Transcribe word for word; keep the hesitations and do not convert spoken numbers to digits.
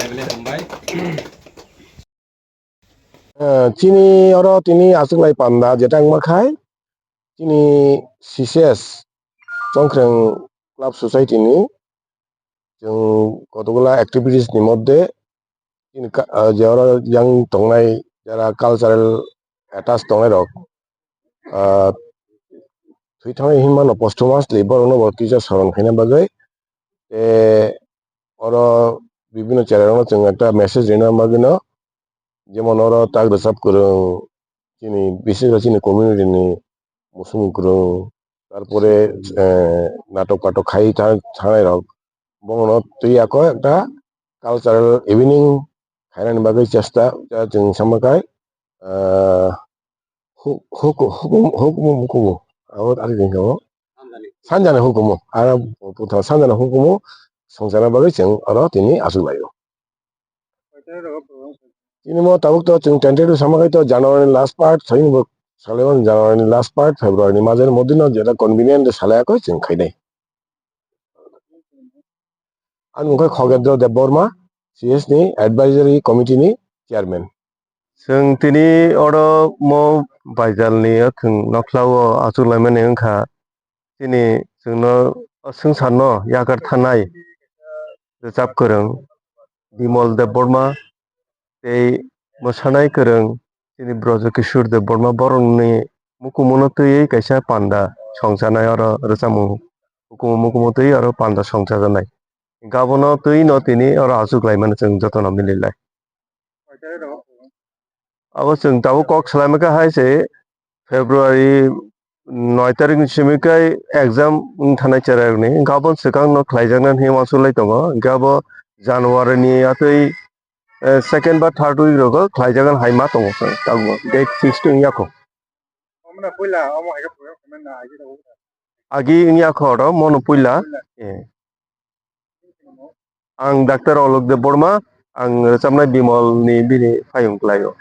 Eh, chini oro tini aswk lai panda jeta wngma khai chini C C S Chongkhreng Club Society ni chwng kotokgola activities ni moddhe chini ka-, ah, je oro yang tongnai jara cultural attach tongnai rok, ah, thwi thangwi hinmano posthumously borokno bo kisa soron khaina bagwi, tei oro bibino cherairokno chwng ekta message rina bagwino, jemon oro tak rwchap kwrwng, chini, bises khe chini community ni muchung kwrwng, tarpore, eh, natok patok khai tha-, thangnai rok, bono twi ako ekta cultural evening khainani bagwi chesta, chwng sama khai, eh, hu-, huku-, hukumu, hukumu, hukumu, abo ari ringkha o. Sanjani hukumu, aro putham sanjani hukumu songchana bagwi chwng oro tini aswk laio. Tini mo tabuk to chwng tentative sama khai to January ni last part, thani bo salai mano January ni last part, February ni majani modino jeta convenient de salai ako chwng khainai. Ani mung khe Khogendra Debbarma, C S ni advisory committee ni chairman. Chwng tini oro mo baijalni o thwng nokhlao achuk laimani wngkha. Chini chwngno o swngcharno yakar thanai rwchap kwrwng Bimal Debbarma tei mwsanai kwrwng chini Brojo Kishore Debbarma borokni mukumuno twiwi kaisa panda songchanai oro rwchapmung mukumu mukumu twiwi oro panda songchajaknai. Gabono twi no tini oro achuk laimani chwng jotono mililai. Abo chwng tabuk kok salaimani kha hai se February noi tarik ni simi kai exam wng thanai cherai rokni. Gabon swkang no khlaijaknai hinwi uansuk lai tongo. Hinkhe abo January ni atwi, eh, second ba third week rogo khlaijaknai hai ma tongo chwng tabuk date fixed wng ya kho. Agi wng ya kho oro mono puila. Eh. Ang Doctor Alok Debbarma, ang rwchapnai Bimal ni bini phaiyung kwlaio.